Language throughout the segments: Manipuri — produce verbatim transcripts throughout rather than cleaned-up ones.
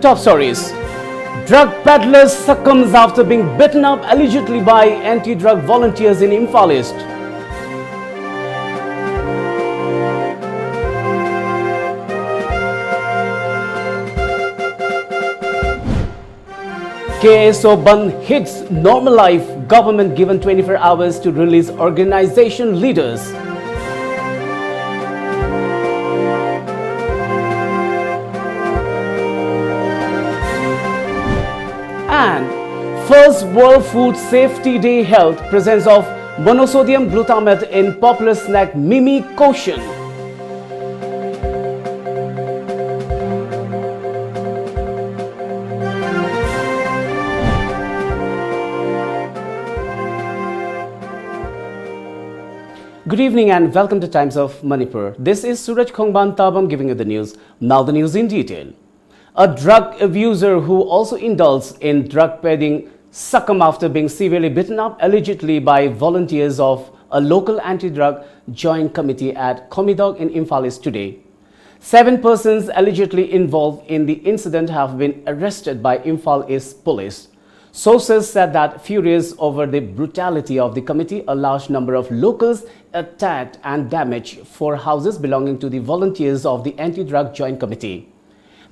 Top stories. Drug peddler succumbs after being beaten up allegedly by anti-drug volunteers in Imphal East. K S O bandh hits normal life. Government given twenty-four hours to release organization leaders. And first World Food Safety Day health presence of monosodium glutamate in popular snack Mimi Koshan. Good evening and welcome to Times of Manipur. This is Suraj Khongban Tabam giving you the news. Now the news in detail. A drug abuser who also indulged in drug peddling succumbed after being severely beaten up allegedly by volunteers of a local anti-drug joint committee at Khomidok in Imphal East today. Seven persons allegedly involved in the incident have been arrested by Imphal East police. Sources said that furious over the brutality of the committee, a large number of locals attacked and damaged four houses belonging to the volunteers of the anti-drug joint committee.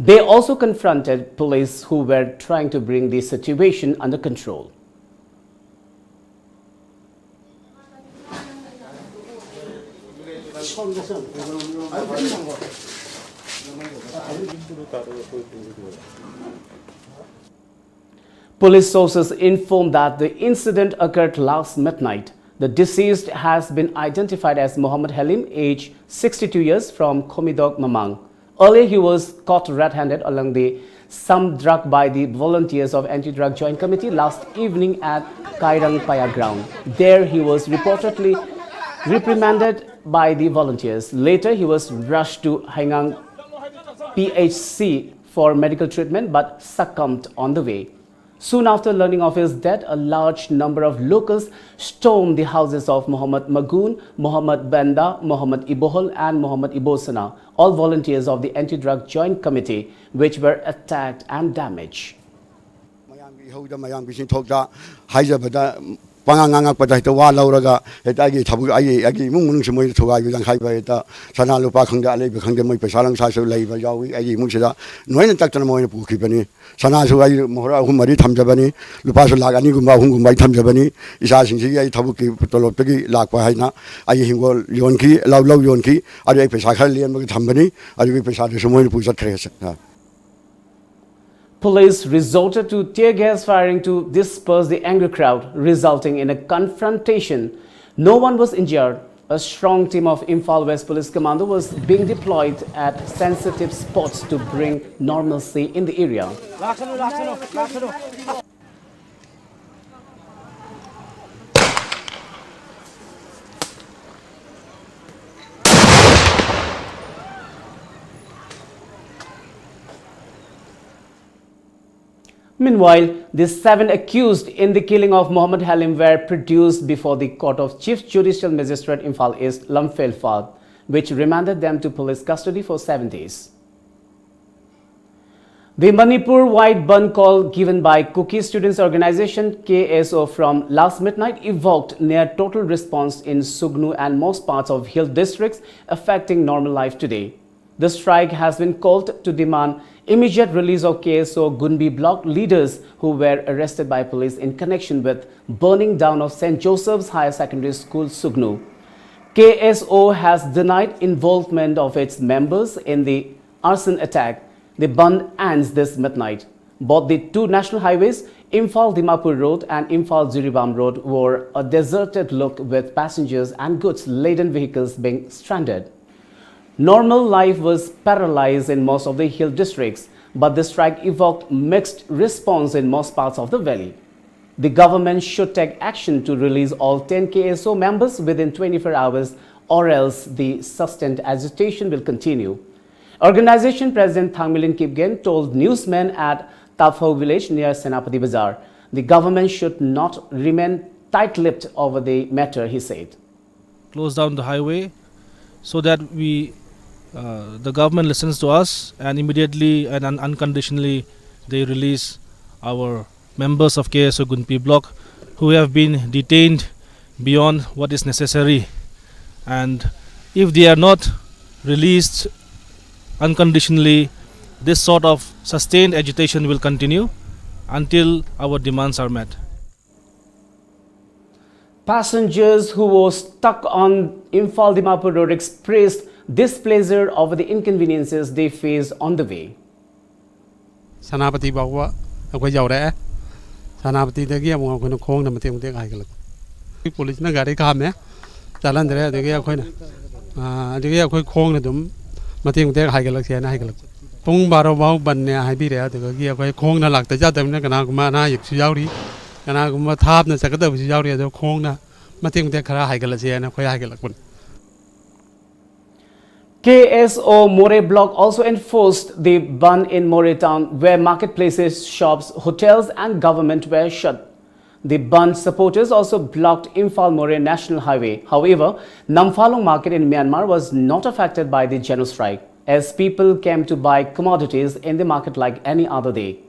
They also confronted police who were trying to bring the situation under control. Police sources informed that the incident occurred last midnight. The deceased has been identified as Mohammad Halim, age sixty-two years, from Khomidok Mamang. Earlier, he was caught red-handed along the some drug by the volunteers of Anti-Drug Joint Committee last evening at Kairang Paya ground. There, he was reportedly reprimanded by the volunteers. Later, he was rushed to Haingang P H C for medical treatment but succumbed on the way. Soon after learning of his death, a large number of locals stormed the houses of Muhammad Magun, Muhammad Benda, Muhammad Ibohol, and Muhammad Ibosana, all volunteers of the Anti-Drug Joint Committee, which were attacked and damaged. ꯃꯌꯥꯝꯒꯤ ꯏꯍꯧꯗ, ꯃꯌꯥꯝꯒꯤ ꯆꯤꯟꯊꯣꯛꯇ ꯍꯥꯏꯖꯕꯗ, ꯄꯉꯥꯡ ꯉꯥꯡꯉꯛꯄꯗ ꯍꯦꯛꯇ ꯋꯥ ꯂꯧꯔꯒ, ꯍꯦꯛꯇ ꯑꯩꯒꯤ ꯊꯕꯛ, ꯑꯩꯒꯤ, ꯑꯩꯒꯤ ꯏꯃꯨꯡ ꯃꯅꯨꯡꯁꯤ ꯃꯣꯏꯅ ꯊꯨꯒꯥꯏꯕ ꯌꯥꯡꯈꯥꯏꯕ, ꯍꯦꯛꯇ ꯁꯅꯥ ꯂꯨꯄꯥ ꯈꯪꯗꯦ, ꯑꯂꯩꯕ ꯈꯪꯗꯦ, ꯃꯣꯏ ꯄꯩꯁꯥ ꯂꯪꯁꯥꯁꯨ ꯂꯩꯕ ꯌꯥꯎꯏ꯫ ꯑꯩꯒꯤ ꯏꯃꯨꯡꯁꯤꯗ ꯅꯣꯏꯅ ꯇꯛꯇꯅ ꯃꯣꯏꯅ ꯄꯨꯈꯤꯕꯅꯤ꯫ ꯁꯅꯥꯁꯨ ꯑꯩ ꯃꯣꯍꯣꯔ ꯑꯍꯨꯝ ꯃꯔꯤ ꯊꯝꯖꯕꯅꯤ, ꯂꯨꯄꯥꯁꯨ ꯂꯥꯛ ꯑꯅꯤꯒꯨꯝꯕ ꯑꯍꯨꯝꯒꯨꯝꯕ ꯑꯩ ꯊꯝꯖꯕꯅꯤ꯫ ꯏꯆꯥꯁꯤꯡꯁꯤꯒꯤ ꯑꯩ ꯊꯕꯛꯀꯤ ꯇꯣꯂꯣꯞꯇꯒꯤ ꯂꯥꯛꯄ ꯍꯥꯏꯅ ꯑꯩꯒꯤ ꯍꯤꯡꯒꯣꯜ ꯌꯣꯟꯈꯤ, ꯂꯧ, ꯂꯧ ꯌꯣꯟꯈꯤ꯫ ꯑꯗꯨ ꯑꯩ ꯄꯩꯁꯥ ꯈꯔ ꯂꯦꯝꯃꯒ ꯊꯝꯕꯅꯤ꯫ ꯑꯗꯨꯒꯤ ꯄꯩꯁꯥꯗꯨꯁꯨ ꯃꯣꯏꯅ ꯄꯨ ꯆꯠꯈ꯭ꯔꯦ꯫ Police resorted to tear gas firing to disperse the angry crowd, resulting in a confrontation. No one was injured. A strong team of Imphal West Police Commando was being deployed at sensitive spots to bring normalcy in the area. Meanwhile, the seven accused in the killing of Mohammad Halim were produced before the Court of Chief Judicial Magistrate Imphal East Lamphel Fad, which remanded them to police custody for seven days. The Manipur-wide bandh call given by Kuki Students Organization, K S O, from last midnight evoked near total response in Sugnu and most parts of hill districts, affecting normal life today. The strike has been called to demand immediate release of K S O Gunbi block leaders who were arrested by police in connection with burning down of Saint Joseph's Higher Secondary School, Sugnu. K S O has denied involvement of its members in the arson attack. The bandh ends this midnight. Both the two national highways, Imphal Dimapur Road and Imphal Jiribam Road, wore a deserted look, with passengers and goods laden vehicles being stranded. Normal life was paralyzed in most of the hill districts, but the strike evoked mixed response in most parts of the valley. The government should take action to release all ten K S O members within twenty-four hours, or else the sustained agitation will continue. Organization President Thangmilin Kipgen told newsmen at Tafao village near Senapati Bazar. The government should not remain tight-lipped over the matter, he said. Close down the highway so that we, uh, the government listens to us and immediately and un- unconditionally they release our members of K S O Gunpi block who have been detained beyond what is necessary. And if they are not released unconditionally, this sort of sustained agitation will continue until our demands are met. Passengers who were stuck on Imphal Dimapur road expressed displeasure over the inconveniences they faced on the way. Senapati ꯐꯥꯎꯕ ꯑꯩꯈꯣꯏ ꯌꯧꯔꯛꯑꯦ꯫ ꯁꯦꯅꯥꯄꯇꯤꯗꯒꯤ ꯑꯃꯨꯛ ꯑꯩꯈꯣꯏꯅ ꯈꯣꯡꯅ ꯃꯇꯦꯛ ꯃꯇꯦꯛ ꯍꯥꯏꯒꯠꯂꯛꯄ꯫ ꯄꯨꯂꯤꯁꯅ ꯒꯥꯔꯤ ꯈꯥꯝꯃꯦ, ꯆꯠꯍꯟꯗ꯭ꯔꯦ꯫ ꯑꯗꯒꯤ ꯑꯩꯈꯣꯏꯅ ꯑꯗꯒꯤ ꯑꯩꯈꯣꯏ ꯈꯣꯡꯅ ꯑꯗꯨꯝ ꯃꯇꯦꯛ ꯃꯇꯦꯛ ꯍꯥꯏꯒꯠꯂꯛꯁꯦ ꯍꯥꯏꯅ ꯍꯥꯏꯒꯠꯂꯛꯄ꯫ ꯄꯨꯡ ꯕꯥꯔꯣ ꯐꯥꯎ ꯕꯟꯅꯦ ꯍꯥꯏꯕꯤꯔꯛꯑꯦ꯫ ꯑꯗꯨꯗꯒꯤ ꯑꯩꯈꯣꯏ ꯈꯣꯡꯅ ꯂꯥꯛꯇ ꯌꯥꯗꯕꯅꯤꯅ ꯀꯅꯥꯒꯨꯝꯕ ꯑꯅꯥ ꯑꯌꯦꯛꯁꯨ ꯌꯥꯎꯔꯤ, ꯀꯅꯥꯒꯨꯝꯕ ꯊꯥꯞꯅ ꯆꯠꯀꯗꯕꯁꯨ ꯌꯥꯎꯔꯤ꯫ ꯑꯗꯣ ꯈꯣꯡꯅ ꯃꯇꯦꯛ ꯃꯇꯦꯛ ꯈꯔ ꯍꯥꯏꯒꯠꯂꯁꯦ ꯍꯥꯏꯅ ꯑꯩꯈꯣꯏ ꯍꯥꯏꯒꯠꯂꯛꯄꯅꯤ꯫ K S O Moreh block also enforced the bandh in Moreh town, where marketplaces, shops, hotels, and government were shut. The bandh supporters also blocked Imphal Moreh National Highway. However, Namfalong market in Myanmar was not affected by the general strike, as people came to buy commodities in the market like any other day.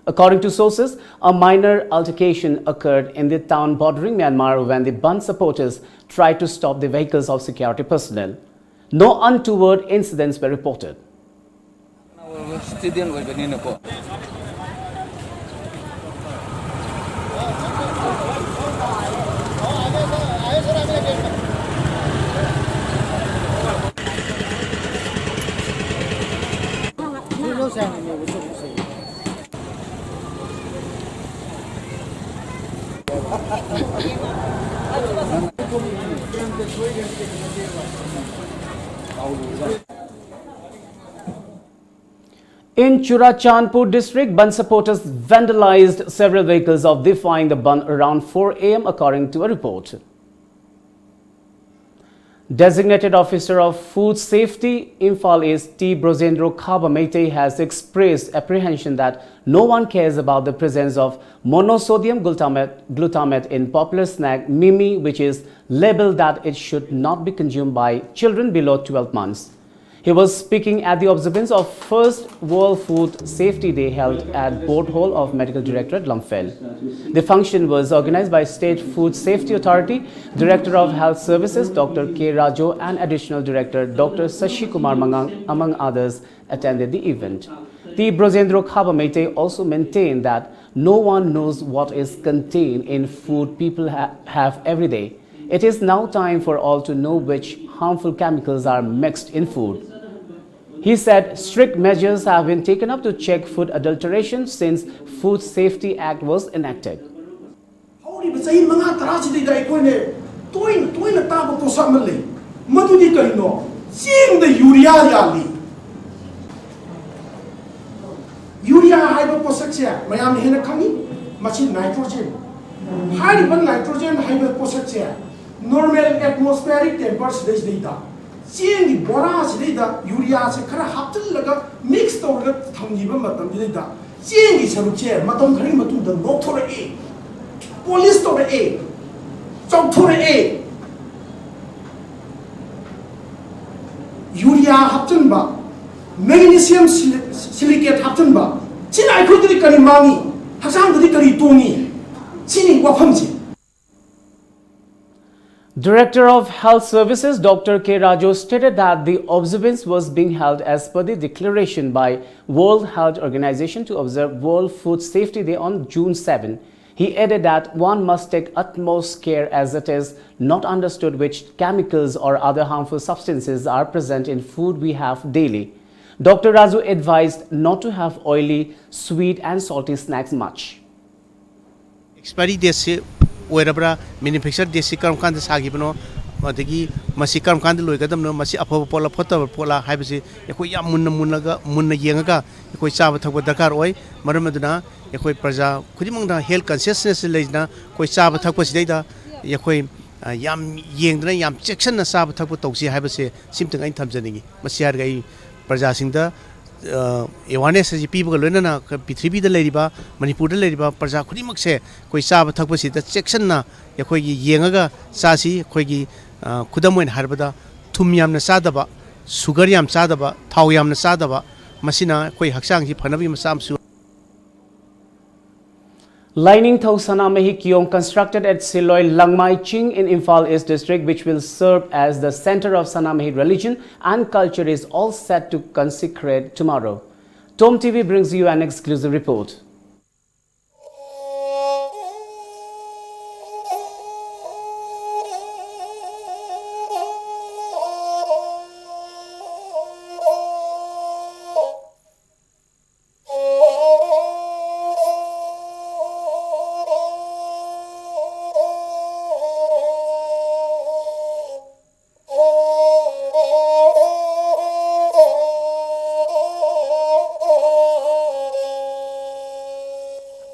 According to sources, a minor altercation occurred in the town bordering Myanmar when the bandh supporters tried to stop the vehicles of security personnel. No untoward incidents were reported. Student ꯑꯣꯏꯕꯅꯤꯅꯀꯣ꯫ In Churachandpur district, bandh supporters vandalized several vehicles of defying the bandh around four a m, according to a report. Designated Officer of Food Safety, Imphal East, T Brojendro Khaba Meitei has expressed apprehension that no one cares about the presence of monosodium glutamate, glutamate in popular snack Mimi, which is labeled that it should not be consumed by children below twelve months. He was speaking at the observance of first World Food Safety Day held at Board Hall of Medical Directorate, Lamphel. The function was organized by State Food Safety Authority, Director of Health Services, Doctor K Raju, and Additional Director, Doctor Sashi Kumar Mangang, among others, attended the event. T Brojendro Khaba Meitei also maintained that no one knows what is contained in food people ha- have every day. It is now time for all to know which harmful chemicals are mixed in food. He said strict measures have been taken up to check food adulteration since Food Safety Act was enacted. ꯍꯧꯔꯤꯕ ꯆꯍꯤ ꯃꯉꯥ ꯇꯔꯥꯁꯤꯗꯩꯗ ꯑꯩꯈꯣꯏꯅ ꯇꯣꯏꯅ ꯇꯣꯏꯅ ꯇꯥꯕ ꯄꯣꯠꯁꯛ ꯑꯃ ꯂꯩ꯫ ꯃꯗꯨꯗꯤ ꯀꯔꯤꯅꯣ? ꯆꯦꯡꯗ ꯌꯨꯔꯤꯌꯥ ꯌꯥꯜꯂꯤ꯫ ꯌꯨꯔꯤꯌꯥ ꯍꯥꯏꯕ ꯄꯣꯠꯁꯛꯁꯦ ꯃꯌꯥꯝꯅ ꯍꯦꯟꯅ ꯈꯪꯉꯤ꯫ ꯃꯁꯤ ꯅꯥꯏꯇ꯭ꯔꯣꯖꯦꯟ꯫ ꯍꯥꯏꯔꯤꯕ ꯅꯥꯏꯇ꯭ꯔꯣꯖꯦꯟ ꯍꯥꯏꯕ ꯄꯣꯠꯁꯛꯁꯦ ꯅꯣꯔꯃꯦꯜ ꯑꯦꯠꯃꯣꯁꯐꯤꯌꯔꯤꯛ ꯇꯦꯝꯄꯔꯁꯤꯗꯩꯁꯤꯗꯩꯗ ꯆꯦꯡꯒꯤ ꯕꯣꯔꯥꯁꯤꯗꯩꯗ ꯌꯨꯔꯤꯌꯥꯁꯦ ꯈꯔ ꯍꯥꯞꯆꯤꯜꯂꯒ ꯃꯤꯛꯁ ꯇꯧꯔꯒ ꯊꯝꯈꯤꯕ ꯃꯇꯝꯁꯤꯗꯩꯗ ꯆꯦꯡꯒꯤ ꯁꯔꯨꯛꯁꯦ ꯃꯇꯝ ꯈꯔꯒꯤ ꯃꯇꯨꯡꯗ ꯂꯧꯊꯣꯔꯛꯏ, ꯄꯣꯂꯤꯁ ꯇꯧꯔꯛꯏ, ꯆꯥꯎꯊꯣꯔꯛꯏ꯫ ꯌꯨꯔꯤꯌꯥ ꯍꯥꯞꯆꯤꯟꯕ, ꯃꯦꯒꯅꯤꯁꯤꯌꯝ ꯁꯤꯂꯤꯀꯦꯠ ꯍꯥꯞꯆꯤꯟꯕ, ꯁꯤꯅ ꯑꯩꯈꯣꯏꯗꯗꯤ ꯀꯔꯤ ꯃꯥꯡꯉꯤ? ꯍꯛꯆꯥꯡꯗꯗꯤ ꯀꯔꯤ ꯇꯣꯡꯉꯤ? ꯁꯤꯅꯤ ꯋꯥꯐꯝꯁꯤ꯫ Director of Health Services Doctor K Raju stated that the observance was being held as per the declaration by World Health Organization to observe World Food Safety Day on June seven. He added that one must take utmost care as it is not understood which chemicals or other harmful substances are present in food we have daily. Doctor Raju advised not to have oily, sweet and salty snacks much. Expiry ꯗꯦꯠꯁꯤ ꯑꯣꯏꯔꯕ꯭ꯔꯥ, ꯃꯦꯅꯨꯐꯦꯛꯆꯔ ꯗꯦꯠꯁꯤ ꯀꯔꯝ ꯀꯥꯟꯗ ꯁꯥꯈꯤꯕꯅꯣ, ꯑꯗꯒꯤ ꯃꯁꯤ ꯀꯔꯝ ꯀꯥꯟꯗ ꯂꯣꯏꯒꯗꯕꯅꯣ, ꯃꯁꯤ ꯑꯐꯕ ꯄꯣꯠꯂ ꯐꯠꯇꯕ ꯄꯣꯠꯂ ꯍꯥꯏꯕꯁꯤ ꯑꯩꯈꯣꯏ ꯌꯥꯝ ꯃꯨꯟꯅ ꯃꯨꯟꯅꯒ ꯃꯨꯟꯅ ꯌꯦꯡꯉꯒ ꯑꯩꯈꯣꯏ ꯆꯥꯕ ꯊꯛꯄ ꯗꯔꯀꯥꯔ ꯑꯣꯏ꯫ ꯃꯔꯝ ꯑꯗꯨꯅ ꯑꯩꯈꯣꯏ ꯄ꯭ꯔꯖꯥ ꯈꯨꯗꯤꯡꯃꯛꯅ ꯍꯦꯜꯊ ꯀꯟꯁꯤꯌꯁꯅꯦꯁ ꯂꯩꯅ ꯑꯩꯈꯣꯏ ꯆꯥꯕ ꯊꯛꯄꯁꯤꯗꯩꯗ ꯑꯩꯈꯣꯏ ꯑ, ꯌꯥꯝ ꯌꯦꯡꯗꯅ ꯌꯥꯝ ꯆꯦꯛꯁꯤꯟꯅ ꯆꯥꯕ ꯊꯛꯄ ꯇꯧꯁꯤ ꯍꯥꯏꯕꯁꯦ ꯁꯤꯝꯇꯪ ꯑꯩꯅ ꯊꯝꯖꯅꯤꯡꯉꯤ꯫ ꯃꯁꯤ ꯍꯥꯏꯔꯒ ꯑꯩ ꯄ꯭ꯔꯖꯥꯁꯤꯡꯗ, ꯑ, awareness ꯑꯁꯤ ꯄꯤꯕꯒ ꯂꯣꯏꯅꯅ ꯄ꯭ꯔꯤꯊꯤꯕꯤꯗ ꯂꯩꯔꯤꯕ, ꯃꯅꯤꯄꯨꯔꯗ ꯂꯩꯔꯤꯕ ꯄ꯭ꯔꯖꯥ ꯈꯨꯗꯤꯡꯃꯛꯁꯦ ꯑꯩꯈꯣꯏ ꯆꯥꯕ ꯊꯛꯄꯁꯤꯗ ꯆꯦꯛꯁꯤꯟꯅ ꯑꯩꯈꯣꯏꯒꯤ ꯌꯦꯡꯉꯒ ꯆꯥꯁꯤ꯫ ꯑꯩꯈꯣꯏꯒꯤ, ꯑ, ꯈꯨꯗꯝ ꯑꯣꯏꯅ ꯍꯥꯏꯔꯕꯗ ꯊꯨꯝ ꯌꯥꯝꯅ ꯆꯥꯗꯕ, sugar ꯌꯥꯝ ꯆꯥꯗꯕ, ꯊꯥꯎ ꯌꯥꯝꯅ ꯆꯥꯗꯕ, ꯃꯁꯤꯅ ꯑꯩꯈꯣꯏ ꯍꯛꯆꯥꯡꯁꯤ ꯐꯅꯕꯒꯤ ꯃꯆꯥ ꯑꯃꯁꯨ Lainingthou Sanamahi Kiyong, constructed at Siloi Langmai Ching in Imphal East District, which will serve as the center of Sanamahi religion and culture, is all set to consecrate tomorrow. Tom T V brings you an exclusive report.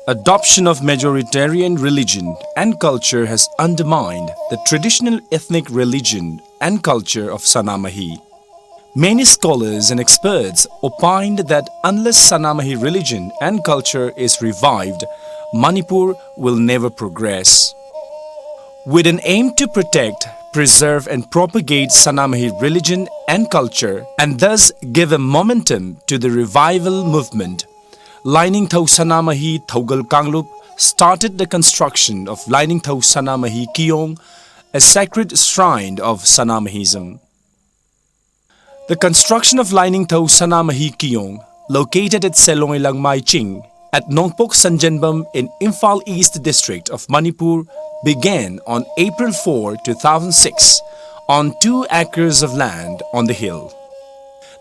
Adoption of majoritarian religion and culture has undermined the traditional ethnic religion and culture of Sanamahi. Many scholars and experts opined that unless Sanamahi religion and culture is revived, Manipur will never progress. With an aim to protect, preserve, and propagate Sanamahi religion and culture, and thus give a momentum to the revival movement, Lainingthou Sanamahi Thougal Kanglup started the construction of Lainingthou Sanamahi Kiyong, a sacred shrine of Sanamahism. The construction of Lainingthou Sanamahi Kiyong, located at Seloi Langmai Ching, at Nongpok Sanjenbam in Imphal East District of Manipur, began on April four, two thousand six, on two acres of land on the hill.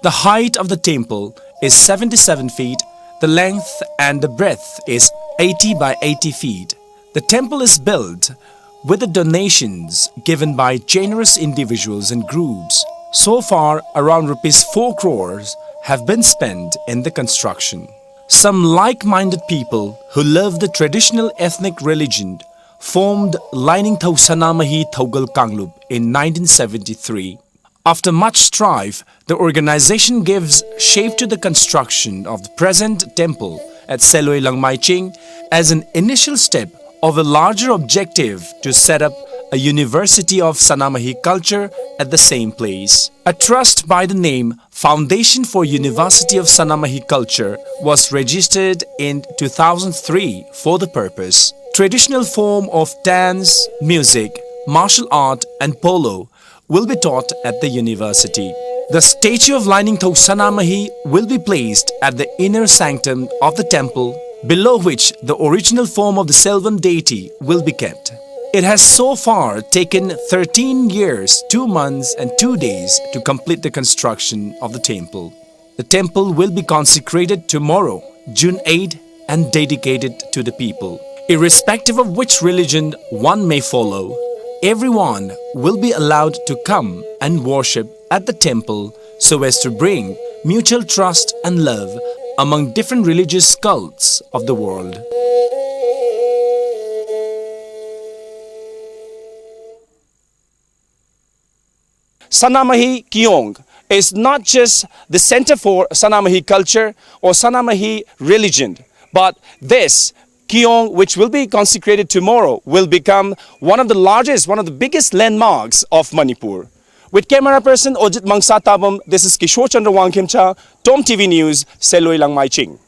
The height of the temple is seventy-seven feet, the length and the breadth is eighty by eighty feet. The temple is built with the donations given by generous individuals and groups. So far, around rupees four crores have been spent in the construction. Some like-minded people who love the traditional ethnic religion formed Lainingthou Sanamahi Thougal Kanglup in nineteen seventy-three. After much strife, the organization gives shape to the construction of the present temple at Seloi Langmaiching as an initial step of a larger objective to set up a University of Sanamahi Culture at the same place. A trust by the name Foundation for University of Sanamahi Culture was registered in two thousand three for the purpose. Traditional form of dance, music, martial art, and polo will be taught at the university. The statue of Lainingthou Sanamahi will be placed at the inner sanctum of the temple, below which the original form of the Selvam deity will be kept. It has so far taken thirteen years, two months, and two days to complete the construction of the temple. The temple will be consecrated tomorrow, June eighth, and dedicated to the people. Irrespective of which religion one may follow, everyone will be allowed to come and worship at the temple so as to bring mutual trust and love among different religious cults of the world. Sanamahi Kiyong is not just the center for Sanamahi culture or Sanamahi religion, but this Kiyong, which will be consecrated tomorrow, will become one of the largest, one of the biggest landmarks of Manipur. With camera person Ojit Mangsa Tabam, this is Kishore Chandra Wangkhemcha, Tom T V News, Seloi Langmaiching.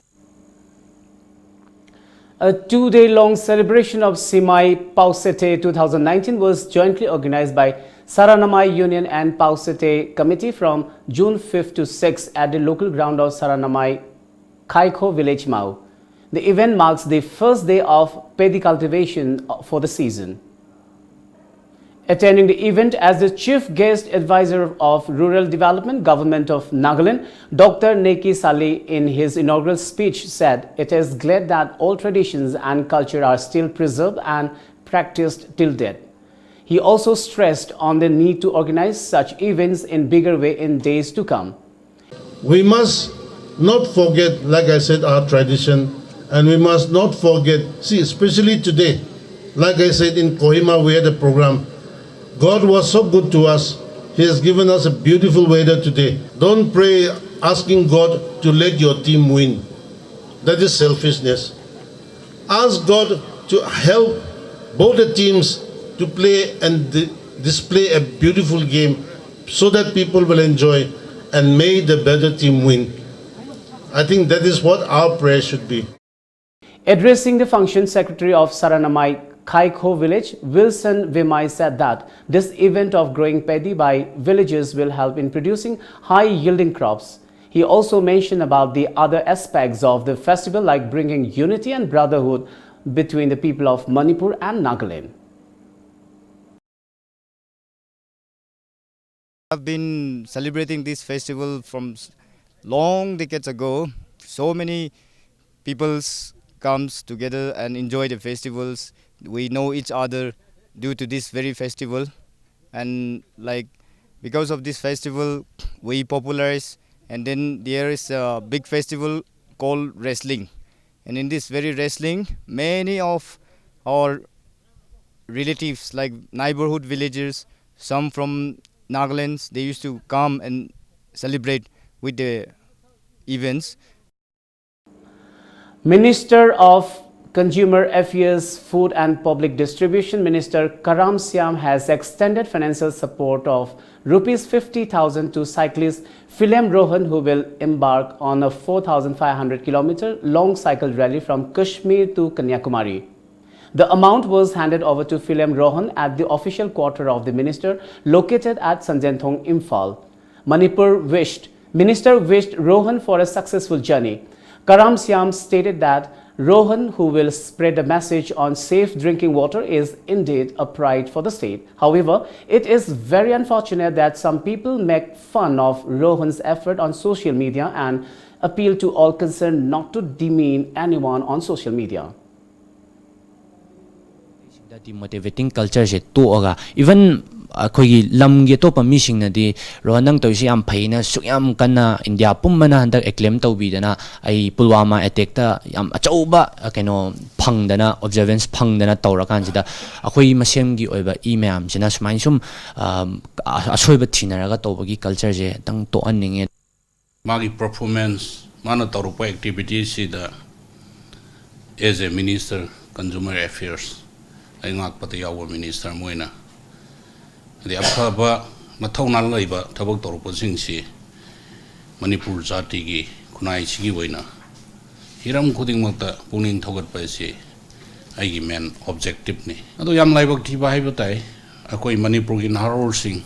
A two-day-long celebration of Simai Pausete two thousand nineteen was jointly organized by Saranamai Union and Pausete Committee from June fifth to sixth at the local ground of Saranamai Kaikho Village, Mao. The event marks the first day of paddy cultivation for the season. Attending the event as the Chief Guest Advisor of Rural Development, Government of Nagaland, Doctor Neki Sali, in his inaugural speech, said it is glad that all traditions and culture are still preserved and practiced till date. He also stressed on the need to organize such events in bigger way in days to come. We must not forget, like I said, our tradition, and we must not forget, see, especially today, Like I said, in Kohima, we had a program. God was so good to us. He has given us a beautiful weather today. Don't pray asking God to let your team win. That is selfishness. Ask God to help both the teams to play and di- display a beautiful game so that people will enjoy and may the better team win. I think that is what our prayer should be. Addressing the function, Secretary of Saranamai Kaikho village, Wilson Vimai, said that this event of growing paddy by villagers will help in producing high-yielding crops. He also mentioned about the other aspects of the festival, like bringing unity and brotherhood between the people of Manipur and Nagaland. I've been celebrating this festival from s- long decades ago. So many peoples comes together and enjoy the festivals. We know each other due to this very festival, and like, because of this festival, we popularize. And then there is a big festival called wrestling, and in this very wrestling, many of our relatives, like neighborhood villagers, some from Nagaland, they used to come and celebrate with the events. Minister of Consumer Affairs, Food and Public Distribution, Minister Karam Shyam has extended financial support of rupees fifty thousand to cyclist Philem Rohan, who will embark on a four thousand five hundred kilometer long cycle rally from Kashmir to Kanyakumari. The amount was handed over to Philem Rohan at the official quarter of the minister located at Sanjenthong, Imphal. Manipur wished, Minister wished Rohan for a successful journey. Karam Shyam stated that Rohan, who will spread the message on safe drinking water, is indeed a pride for the state. However, it is very unfortunate that some people make fun of Rohan's effort on social media and appeal to all concerned not to demean anyone on social media. ꯗ ꯗꯤꯃꯣꯇꯤꯚꯦꯇꯤꯡ ꯀꯜꯆꯔꯁꯦ ꯇꯣꯛꯑꯒ, even ꯑꯩꯈꯣꯏꯒꯤ ꯂꯝꯒꯤ ꯑꯇꯣꯞꯄ ꯃꯤꯁꯤꯡꯅꯗꯤ, "ꯔꯣꯍꯟ, ꯅꯪ ꯇꯧꯔꯤꯁꯤ ꯌꯥꯝ ꯐꯩꯅ", ꯁꯨꯛ ꯌꯥꯝ ꯀꯟꯅ ꯏꯟꯗꯤꯌꯥ ꯄꯨꯝꯕꯅ ꯍꯟꯗꯛ acclaim ꯇꯧꯕꯤꯗꯅ, ꯑꯩ ꯄꯨꯜꯋꯥꯃꯥ attackꯇ ꯌꯥꯝ ꯑꯆꯧꯕ, ꯑ, ꯀꯩꯅꯣ ꯐꯪꯗꯅ, observance ꯐꯪꯗꯅ ꯇꯧꯔꯀꯥꯟꯁꯤꯗ, ꯑꯩꯈꯣꯏ ꯃꯁꯦꯝꯒꯤ ꯑꯣꯏꯕ ꯏ ꯃꯌꯥꯝꯁꯤꯅ ꯁꯨꯃꯥꯏꯅ ꯁꯨꯝ, ꯑ, ꯑ-, ꯑꯁꯣꯏꯕ ꯊꯤꯅꯔꯒ ꯇꯧꯕꯒꯤ cultureꯁꯦ ꯑꯝꯇꯪ ꯇꯣꯛꯍꯟꯅꯤꯡꯉꯦ꯫ ꯃꯥꯒꯤ performance, ꯃꯥꯅ ꯇꯧꯔꯛꯄ activityꯁꯤꯗ as a minister, consumer affairs, ꯂꯩꯉꯥꯛꯄꯗ ꯌꯥꯎꯕ minister ꯑꯃ ꯑꯣꯏꯅ, ꯍꯥꯏꯗꯤ, ꯑꯐꯕ ꯃꯊꯧꯅꯥ ꯂꯩꯕ ꯊꯕꯛ ꯇꯧꯔꯛꯄꯁꯤꯡꯁꯤ ꯃꯅꯤꯄꯨꯔ ꯖꯥꯇꯤꯒꯤ, ꯈꯨꯟꯅꯥꯏꯁꯤꯒꯤ ꯑꯣꯏꯅ ꯍꯤꯔꯝ ꯈꯨꯗꯤꯡꯃꯛꯇ ꯄꯨꯛꯅꯤꯡ ꯊꯧꯒꯠꯄ ꯑꯁꯤ ꯑꯩꯒꯤ main objectiveꯅꯤ꯫ ꯑꯗꯣ ꯌꯥꯝ ꯂꯥꯏꯕꯛ ꯊꯤꯕ ꯍꯥꯏꯕ ꯇꯥꯏ, ꯑꯩꯈꯣꯏ ꯃꯅꯤꯄꯨꯔꯒꯤ ꯅꯍꯥꯔꯣꯜꯁꯤꯡ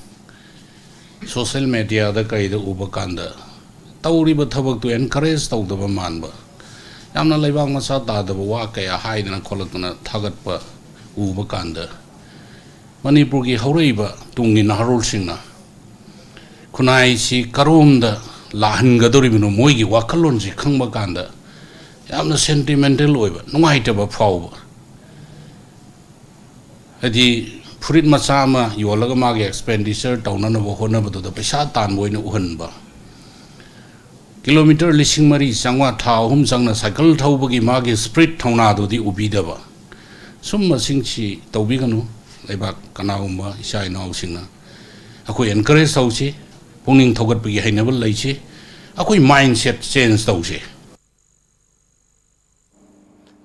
social mediaꯗ ꯀꯩꯗ ꯎꯕ ꯀꯥꯟꯗ ꯇꯧꯔꯤꯕ ꯊꯕꯛꯇꯨ encourage ꯇꯧꯗꯕ ꯃꯥꯟꯕ, ꯌꯥꯝꯅ ꯂꯩꯕꯥꯛ ꯃꯆꯥ ꯇꯥꯗꯕ ꯋꯥ ꯀꯌꯥ ꯍꯥꯏꯗꯅ ꯈꯣꯠꯂꯛꯇꯅ ꯊꯥꯒꯠꯄ ꯎꯕ ꯀꯥꯟꯗ, ꯃꯅꯤꯄꯨꯔꯒꯤ ꯍꯧꯔꯛꯏꯕ ꯇꯨꯡꯒꯤ ꯅꯍꯥꯔꯣꯜꯁꯤꯡꯅ ꯈꯨꯟꯅꯥꯏꯁꯤ ꯀꯔꯣꯝꯗ ꯂꯥꯛꯍꯟꯒꯗꯧꯔꯤꯕꯅꯣ, ꯃꯣꯏꯒꯤ ꯋꯥꯈꯜꯂꯣꯟꯁꯤ ꯈꯪꯕ ꯀꯥꯟꯗ ꯌꯥꯝꯅ sentimental ꯑꯣꯏꯕ, ꯅꯨꯡꯉꯥꯏꯇꯕ ꯐꯥꯎꯕ꯫ ꯍꯥꯏꯗꯤ, ꯐꯨꯔꯤꯠ ꯃꯆꯥ ꯑꯃ ꯌꯣꯜꯂꯒ ꯃꯥꯒꯤ expenditure ꯇꯧꯅꯅꯕ ꯍꯣꯠꯅꯕꯗꯨꯗ ꯄꯩꯁꯥ ꯇꯥꯟꯕ ꯑꯣꯏꯅ ꯎꯍꯟꯕ, ꯀꯤꯂꯣꯃꯤꯇꯔ ꯂꯤꯁꯤꯡ ꯃꯔꯤ ꯆꯥꯝꯃꯉꯥ ꯊꯥ ꯑꯍꯨꯝ ꯆꯪꯅ ꯁꯥꯏꯀꯜ ꯊꯧꯕꯒꯤ ꯃꯥꯒꯤ spirit, ꯊꯧꯅꯥꯗꯨꯗꯤ ꯎꯕꯤꯗꯕ꯫ ꯁꯨꯝꯕꯁꯤꯡꯁꯤ ꯇꯧꯕꯤꯒꯅꯨ꯫ ꯂꯩꯕꯥꯛ ꯀꯅꯥꯒꯨꯝꯕ ꯏꯆꯥ ꯏꯅꯥꯎꯁꯤꯡꯅ ꯑꯩꯈꯣꯏ encourage ꯇꯧꯁꯤ, ꯄꯨꯛꯅꯤꯡ ꯊꯧꯒꯠꯄꯒꯤ ꯍꯩꯅꯕ ꯂꯩꯁꯤ, ꯑꯩꯈꯣꯏ mindset change ꯇꯧꯁꯤ꯫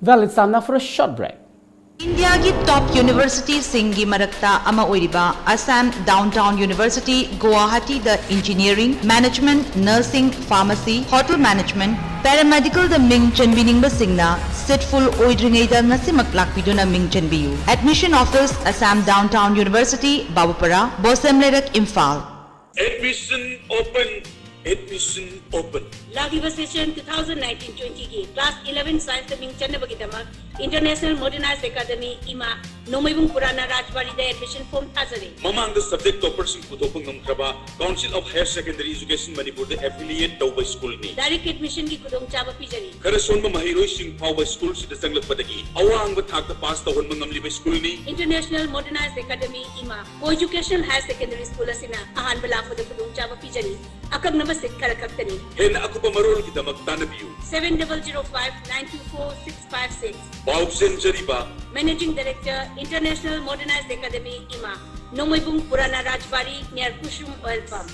Well, it's time now for a short break. ꯏꯟꯗꯤꯌꯥꯒꯤ top universityꯁꯤꯡꯒꯤ ꯃꯔꯛꯇ ꯑꯃ ꯑꯣꯏꯔꯤꯕ Assam Downtown University, ꯒꯨꯋꯥꯍꯥꯇꯤꯗ engineering, management, nursing, pharmacy, hotel management, paramedicalꯗ ꯃꯤꯡ ꯆꯟꯕꯤꯅꯤꯡꯕꯁꯤꯡꯅ seat full ꯑꯣꯏꯗ꯭ꯔꯤꯉꯩꯗ ꯉꯁꯤꯃꯛ ꯂꯥꯛꯄꯤꯗꯨꯅ ꯃꯤꯡ ꯆꯟꯕꯤꯌꯨ꯫ Admission office, Assam Downtown University, ꯕꯥꯕꯨꯄꯥꯔꯥ, ꯕꯣꯁꯦꯝ ꯂꯩꯔꯛ, Imphal. Admission open, admission open. ꯂꯥꯛꯂꯤꯕ session two thousand nineteen twentyꯒꯤ class eleven scienceꯇ ꯃꯤꯡ ꯆꯟꯅꯕꯒꯤꯗꯃꯛ International Modernized Academy, ꯏꯃꯥ, ꯅꯣꯡꯃꯩꯕꯨꯡ ꯄꯨꯔꯥꯅ ꯔꯥꯖꯕꯥꯔꯤꯗ admission form ꯊꯥꯖꯔꯤ꯫ ꯃꯃꯥꯡꯗ subject topperꯁꯤꯡ ꯄꯨꯊꯣꯛꯄ ꯉꯝꯈ꯭ꯔꯕ Council of Higher Secondary Education ꯃꯅꯤꯄꯨꯔꯗ affiliate ꯇꯧꯕ ꯁ꯭ꯀꯨꯜꯅꯤ꯫ Direct admissionꯒꯤ ꯈꯨꯗꯣꯡꯆꯥꯕ ꯄꯤꯖꯔꯤ꯫ ꯈꯔ ꯁꯣꯟꯕ ꯃꯍꯩꯔꯣꯏꯁꯤꯡ ꯐꯥꯎꯕ ꯁ꯭ꯀꯨꯜꯁꯤꯗ ꯆꯪꯂꯛꯄꯗꯒꯤ ꯑꯋꯥꯡꯕ ꯊꯥꯛꯇ ꯄꯥꯁ ꯇꯧꯍꯟꯕ ꯉꯝꯂꯤꯕ ꯁ꯭ꯀꯨꯜꯅꯤ꯫ International Modernized Academy, ꯏꯃꯥ, co-educational higher secondary school ꯑꯁꯤꯅ ꯑꯍꯥꯟꯕ ꯂꯥꯛꯄꯗ ꯈꯨꯗꯣꯡꯆꯥꯕ ꯄꯤꯖꯔꯤ꯫ ꯑꯀꯛꯅꯕ seat ꯈꯔ ꯈꯛꯇꯅꯤ꯫ ꯍꯦꯟꯅ ꯑꯀꯨꯞꯄ ꯃꯔꯣꯜꯒꯤꯗꯃꯛ ꯇꯥꯟꯅꯕꯤꯌꯨ꯫ Seven double zero five nine two four six five six꯫ ꯄꯥꯎ ꯆꯦꯟꯖꯔꯤꯕ꯫ Managing Director, International Modernized Academy, ꯏꯃꯥ, ꯅꯣꯡꯃꯩꯕꯨꯡ ꯄꯨꯔꯥꯅ ꯔꯥꯖꯕꯥꯔꯤ, near ꯀꯨꯁꯨꯝ oil pump꯫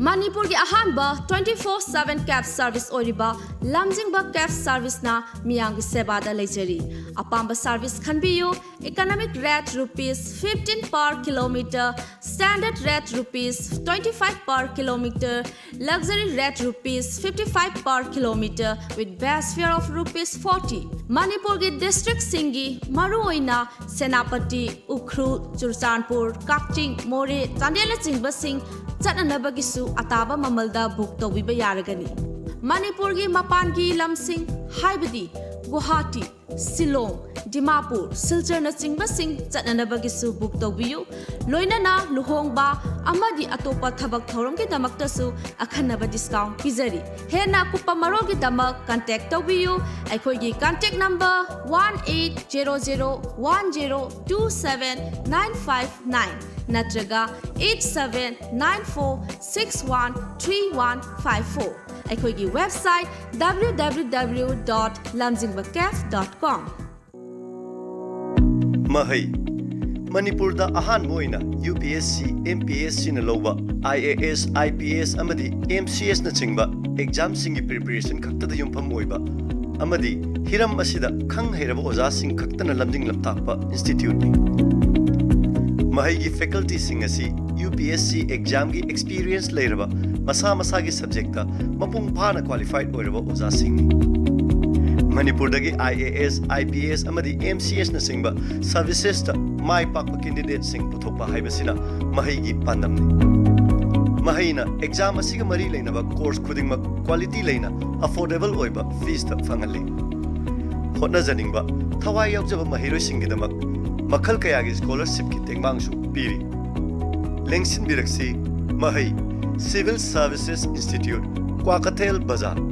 ꯃꯅꯤꯄꯨꯔꯒꯤ ꯑꯍꯥꯟꯕ twenty four seven cab service ꯑꯣꯏꯔꯤꯕ ꯂꯝꯖꯤꯡꯕ cab serviceꯅ ꯃꯤꯌꯥꯝꯒꯤ ꯁꯦꯕꯥꯗ ꯂꯩꯖꯔꯤ꯫ ꯑꯄꯥꯝꯕ service ꯈꯟꯕꯤꯌꯨ꯫ Economic rate rupees fifteen per kilometer, standard rate rupees twenty five per kilometer, luxury rate rupees fifty five per kilometer with base fare of rupees forty꯫ ꯃꯅꯤꯄꯨꯔꯒꯤ districtꯁꯤꯡꯒꯤ ꯃꯔꯨꯑꯣꯏꯅ ꯁꯦꯅꯥꯄꯇꯤ, ꯎꯈ꯭ꯔꯨꯜ, ꯆꯨꯔꯆꯥꯟꯄꯨꯔ, ꯀꯛꯆꯤꯡ, ꯃꯣꯔꯦ, ꯆꯥꯟꯗꯦꯜꯅꯆꯤꯡꯕꯁꯤꯡ ꯆꯠꯅꯅꯕꯒꯤꯁꯨ ꯑꯇꯥꯕ ꯃꯃꯜꯗ book ꯇꯧꯕꯤꯕ ꯌꯥꯔꯒꯅꯤ꯫ ꯃꯅꯤꯄꯨꯔꯒꯤ ꯃꯄꯥꯟꯒꯤ ꯂꯝꯁꯤꯡ ꯍꯥꯏꯕꯗꯤ ꯒꯨꯋꯥꯍꯥꯇꯤ, ꯁꯤꯂꯣꯡ, ꯗꯤꯃꯥꯄꯨꯔ, ꯁꯤꯜꯆꯔꯅꯆꯤꯡꯕꯁꯤꯡ ꯆꯠꯅꯅꯕꯒꯤꯁꯨ book ꯇꯧꯕꯤꯌꯨ꯫ ꯂꯣꯏꯅꯅ ꯂꯨꯍꯣꯡꯕ ꯑꯃꯗꯤ ꯑꯇꯣꯞꯄ ꯊꯕꯛ ꯊꯧꯔꯝꯒꯤꯗꯃꯛꯇꯁꯨ ꯑꯈꯟꯅꯕ discount ꯄꯤꯖꯔꯤ꯫ ꯍꯦꯟꯅ ꯑꯀꯨꯞꯄ ꯃꯔꯣꯜꯒꯤꯗꯃꯛ contact ꯇꯧꯕꯤꯌꯨ꯫ ꯑꯩꯈꯣꯏꯒꯤ contact number one eight zero zero one zero two seven nine five nine ꯅꯠꯇ꯭ꯔꯒ eight seven nine four six one three one five four꯫ ꯑꯩꯈꯣꯏꯒꯤ website W W W dot lamjingbacaf dot com꯫ ꯃꯍꯩ꯫ ꯃꯅꯤꯄꯨꯔꯗ ꯑꯍꯥꯟꯕ ꯑꯣꯏꯅ UPSC, MPSCꯅ ꯂꯧꯕ IAS, IPS ꯑꯃꯗꯤ MCSꯅꯆꯤꯡꯕ examꯁꯤꯡꯒꯤ preparation ꯈꯛꯇꯗ ꯌꯨꯝꯐꯝ ꯑꯣꯏꯕ ꯑꯃꯗꯤ ꯍꯤꯔꯝ ꯑꯁꯤꯗ ꯈꯪ ꯍꯩꯔꯕ ꯑꯣꯖꯥꯁꯤꯡ ꯈꯛꯇꯅ ꯂꯝꯖꯤꯡ ꯂꯝꯇꯥꯛꯄ instituteꯅꯤ꯫ ꯃꯍꯩꯒꯤ facultyꯁꯤꯡ ꯑꯁꯤ UPSC examꯒꯤ experience ꯂꯩꯔꯕ, ꯃꯁꯥ ꯃꯁꯥꯒꯤ subjectꯇ ꯃꯄꯨꯡ ꯐꯥꯅ qualified ꯑꯣꯏꯔꯕ ꯑꯣꯖꯥꯁꯤꯡꯅꯤ꯫ ꯃꯅꯤꯄꯨꯔꯗꯒꯤ IAS, IPS ꯑꯃꯗꯤ MCSꯅꯆꯤꯡꯕ servicesꯇ ꯃꯥꯏ ꯄꯥꯛꯄ candidateꯁꯤꯡ ꯄꯨꯊꯣꯛꯄ ꯍꯥꯏꯕꯁꯤꯅ ꯃꯍꯩꯒꯤ ꯄꯥꯟꯗꯝꯅꯤ꯫ ꯃꯍꯩꯅ exam ꯑꯁꯤꯒ ꯃꯔꯤ ꯂꯩꯅꯕ course ꯈꯨꯗꯤꯡꯃꯛ quality ꯂꯩꯅ affordable ꯑꯣꯏꯕ feesꯇ ꯐꯪꯍꯜꯂꯤ꯫ ꯍꯣꯠꯅꯖꯅꯤꯡꯕ ꯊꯋꯥꯏ ꯌꯥꯎꯖꯕ ꯃꯍꯩꯔꯣꯏꯁꯤꯡꯒꯤꯗꯃꯛ ꯃꯈꯜ ꯀꯌꯥꯒꯤ ꯁ꯭ꯀꯣꯂꯔꯁꯤꯞꯀꯤ ꯇꯦꯡꯕꯥꯡꯁꯨ ꯄꯤꯔꯤ꯫ ꯂꯦꯡꯁꯤꯟꯕꯤꯔꯛꯁꯤ ꯃꯍꯩ, Civil Services Institute, ꯀ꯭ꯋꯥꯀꯩꯊꯦꯜ ꯕꯖꯥꯔ꯫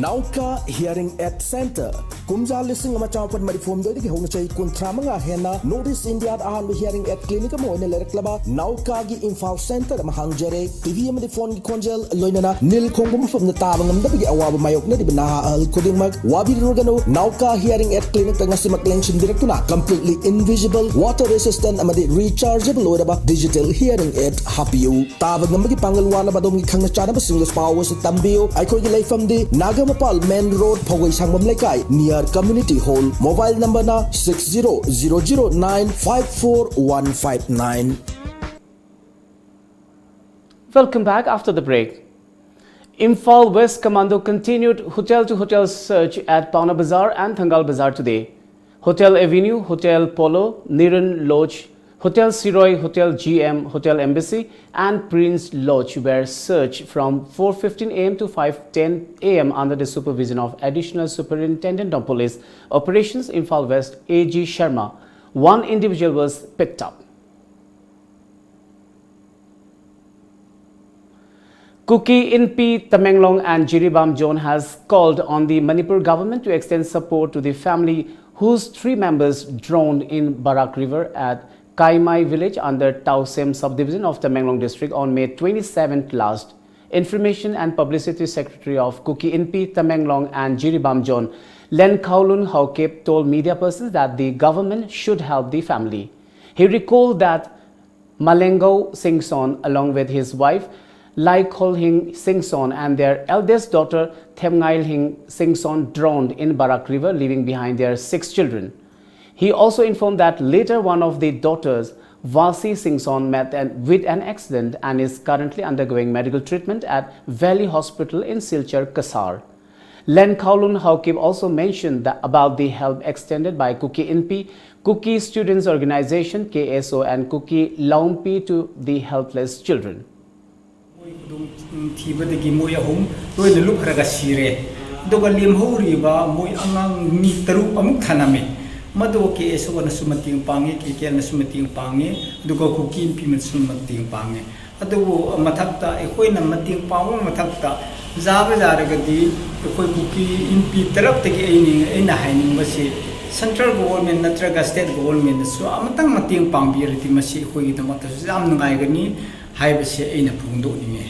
ꯅꯥꯎꯀꯥ ꯍꯤꯌꯔꯤꯡ ꯑꯦꯗ ꯁꯦꯟꯇꯔ꯫ ꯀꯨꯝꯖꯥ ꯂꯤꯁꯤꯡ ꯑꯃ ꯆꯥꯃꯥꯄꯟ ꯃꯔꯤꯐꯨꯍꯨꯝꯗꯣꯏꯗꯒꯤ ꯍꯧꯅ ꯆꯍꯤ ꯀꯨꯟꯊ꯭ꯔꯥ ꯃꯉꯥ ꯍꯦꯟꯅ North East Indiaꯗ ꯑꯍꯥꯟꯕ hearing aid clinic ꯑꯃ ꯑꯣꯏꯅ ꯂꯩꯔꯛꯂꯕ ꯅꯥꯎꯀꯥꯒꯤ ꯏꯝꯐꯥꯜ ꯁꯦꯟꯇꯔ ꯑꯃ ꯍꯥꯡꯖꯔꯦ꯫ ꯇꯤꯚꯤ ꯑꯃꯗꯤ ꯐꯣꯟꯒꯤ ꯈꯣꯟꯖꯦꯜ, ꯂꯣꯏꯅꯅ ꯅꯤꯜ ꯈꯣꯡꯕ ꯃꯐꯝꯗ ꯇꯥꯕ ꯉꯝꯗꯕꯒꯤ ꯑꯋꯥꯕ ꯃꯥꯌꯣꯛꯅꯔꯤꯕ ꯅꯍꯥ ꯑꯍꯜ ꯈꯨꯗꯤꯡꯃꯛ ꯋꯥꯕꯤꯔꯨꯔꯒꯅꯨ꯫ ꯅꯥꯎꯀꯥ ꯍꯤꯌꯔꯤꯡ ꯑꯦꯗ ꯀ꯭ꯂꯤꯅꯤꯛꯇ ꯉꯁꯤꯃꯛ ꯂꯦꯡꯁꯤꯟꯕꯤꯔꯛꯇꯨꯅ completely invisible, water resistant ꯑꯃꯗꯤ rechargeable ꯑꯣꯏꯔꯕ digital hearing aid ꯍꯥꯞꯄꯤꯌꯨ꯫ ꯇꯥꯕ ꯉꯝꯕꯒꯤ ꯄꯥꯡꯒꯜ ꯋꯥꯠꯂꯕ ꯑꯗꯣꯝꯒꯤ ꯈꯪꯅ ꯆꯥꯟꯅꯕꯁꯤꯡꯗ ꯄꯥꯎ ꯑꯁꯤ ꯇꯝꯕꯤꯌꯨ꯫ ꯑꯩꯈꯣꯏꯒꯤ ꯂꯩꯐꯝꯗꯤ ꯅꯥꯒꯥꯃꯄꯥꯜ main road, ꯐꯧꯒꯩ ꯁꯪꯕꯝ ꯂꯩꯀꯥꯏ, near community hall꯫ Mobile numberꯅ six zero zero zero nine five four one five nine. Welcome back after the break. Imphal West Commando continued hotel to hotel search at Paona Bazar and Thangal Bazar today. Hotel Avenue, Hotel Polo, Niran Lodge, Hotel Siroi, Hotel G M, Hotel Embassy, and Prince Lodge were searched from four fifteen a m to five ten a m under the supervision of Additional Superintendent of Police Operations, Imphal West, A G Sharma. One individual was picked up. Kuki Inpi Tamenglong and Jiribam Zone has called on the Manipur government to extend support to the family whose three members drowned in Barak River at Kaimai village under Tausem subdivision of Tamenglong district on May twenty-seventh last. Information and Publicity Secretary of Kuki Inpi Tamenglong and Jiribam Zone, Len Khaolun Haokip, told media persons that the government should help the family. He recalled that Malengau Singson, along with his wife, Laikholhing Singson, and their eldest daughter, Themngailhing Singson, drowned in Barak River, leaving behind their six children. He also informed that later one of the daughters, Vasi Singson, met an, with an accident and is currently undergoing medical treatment at Valley Hospital in Silchar, Kasar. Len Khaolun Haokip also mentioned that about the help extended by Kuki Inpi, Kuki Students Organization, K S O, and Kuki Laumpi to the helpless children. ꯃꯣꯏ ꯈꯨꯗꯣꯡ ꯊꯤꯕꯗꯒꯤ ꯃꯣꯏ ꯑꯍꯨꯝ ꯂꯣꯏꯅ ꯂꯨꯞꯈ꯭ꯔꯒ ꯁꯤꯔꯦ꯫ ꯑꯗꯨꯒ ꯂꯦꯝꯍꯧꯔꯤꯕ ꯃꯣꯏ ꯑꯉꯥꯡ ꯃꯤ ꯇꯔꯨꯛ ꯑꯃꯨꯛ ꯊꯅꯝꯃꯤ꯫ ꯃꯗꯨ ꯀꯦ ꯑꯦꯁ ꯑꯣꯅꯁꯨ ꯃꯇꯦꯡ ꯄꯥꯡꯉꯤ, ꯀꯦ ꯀꯦ ꯑꯦꯜꯅꯁꯨ ꯃꯇꯦꯡ ꯄꯥꯡꯉꯤ, ꯑꯗꯨꯒ ꯀꯨꯀꯤ ꯅꯨꯄꯤ ꯑꯃꯅꯁꯨ ꯃꯇꯦꯡ ꯄꯥꯡꯉꯤ꯫ ꯑꯗꯨꯕꯨ ꯃꯊꯛꯇ ꯑꯩꯈꯣꯏꯅ ꯃꯇꯦꯡ ꯄꯥꯡꯕ ꯃꯊꯛꯇ ꯌꯥꯕ ꯌꯥꯔꯒꯗꯤ ꯑꯩꯈꯣꯏ ꯀꯨꯀꯤ ꯅꯨꯄꯤ ꯇꯔꯞꯇꯒꯤ ꯑꯩꯅ, ꯑꯩꯅ ꯍꯥꯏꯅꯤꯡꯕꯁꯤ central government ꯅꯠꯇ꯭ꯔꯒ state governmentꯅꯁꯨ ꯑꯃꯇꯪ ꯃꯇꯦꯡ ꯄꯥꯡꯕꯤꯔꯗꯤ ꯃꯁꯤ ꯑꯩꯈꯣꯏꯒꯤꯗꯃꯛꯇꯁꯨ ꯌꯥꯝ ꯅꯨꯡꯉꯥꯏꯒꯅꯤ ꯍꯥꯏꯕꯁꯤ ꯑꯩꯅ ꯐꯣꯡꯗꯣꯛꯅꯤꯡꯉꯤ꯫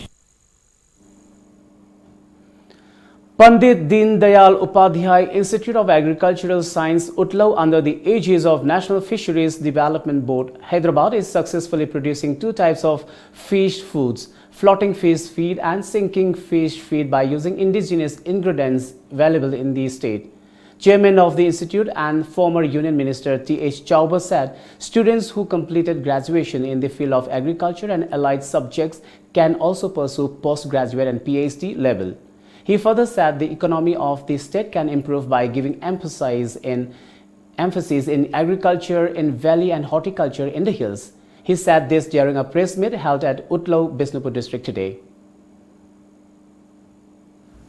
Pandit Deen Dayal Upadhyay Institute of Agricultural Science, Utlo, under the aegis of National Fisheries Development Board, Hyderabad, is successfully producing two types of fish foods, floating fish feed and sinking fish feed, by using indigenous ingredients available in the state. Chairman of the institute and former Union Minister T H Chauba said students who completed graduation in the field of agriculture and allied subjects can also pursue postgraduate and P H D level. He further said the economy of the state can improve by giving emphasis in emphasis in agriculture in valley and horticulture in the hills. He said this during a press meet held at Utlo, Bishnupur district today.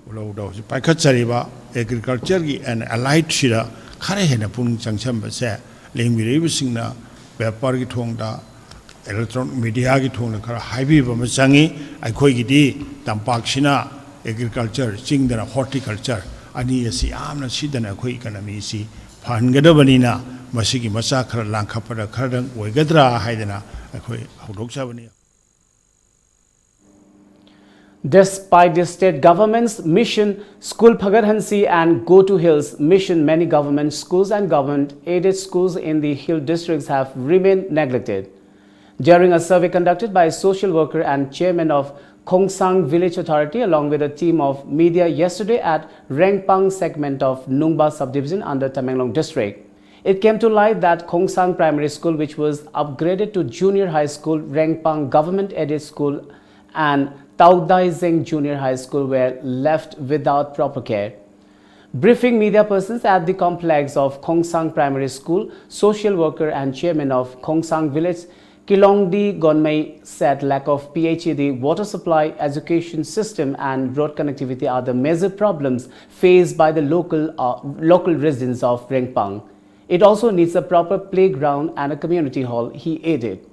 ꯎꯠꯂꯧꯗ ꯍꯧꯖꯤꯛ ꯄꯥꯏꯈꯠꯆꯔꯤꯕ agricultureꯒꯤ and alliedꯁꯤꯗ ꯈꯔ ꯍꯦꯟꯅ ꯄꯨꯛꯅꯤꯡ ꯆꯪꯁꯤꯟꯕꯁꯦ ꯂꯦꯡꯕꯤꯔꯛꯏꯕꯁꯤꯡꯅ paperꯒꯤ ꯊꯣꯡꯗ, electronic mediaꯒꯤ ꯊꯣꯡꯗ ꯈꯔ ꯍꯥꯏꯕꯤꯕ ꯑꯃ ꯆꯪꯉꯤ꯫ ꯑꯩꯈꯣꯏꯒꯤꯗꯤ ꯇꯝꯄꯥꯛꯁꯤꯅ agriculture, ꯆꯤꯡꯗꯅ horticulture, ꯑꯅꯤ ꯑꯁꯤ ꯌꯥꯝꯅ ꯁꯤꯗꯅ ꯑꯩꯈꯣꯏ economyꯁꯤ ꯐꯍꯟꯒꯗꯕꯅꯤꯅ ꯃꯁꯤꯒꯤ ꯃꯆꯥ ꯈꯔ ꯂꯥꯡꯈꯠꯄꯗ ꯈꯔꯗꯪ ꯑꯣꯏꯒꯗ꯭ꯔꯥ ꯍꯥꯏꯗꯅ ꯑꯩꯈꯣꯏ ꯍꯧꯗꯣꯛꯆꯕꯅꯤ꯫ Despite the state government's mission School Phagat Hansi and Go to Hills mission, many government schools and government aided schools in the hill districts have remained neglected. During a survey conducted by a social worker and chairman of Khongsang Village Authority along with a team of media yesterday at Rengpang segment of Nungba subdivision under Tamenglong district, it came to light that Khongsang Primary School, which was upgraded to Junior High School, Rengpang Government Aided School, and Taodaizeng Junior High School were left without proper care. Briefing media persons at the complex of Khongsang Primary School, social worker and chairman of Khongsang Village Kilongdi Gonmei said lack of P H E D, water supply, education system and road connectivity are the major problems faced by the local, uh, local residents of Rengpang. It also needs a proper playground and a community hall, he added.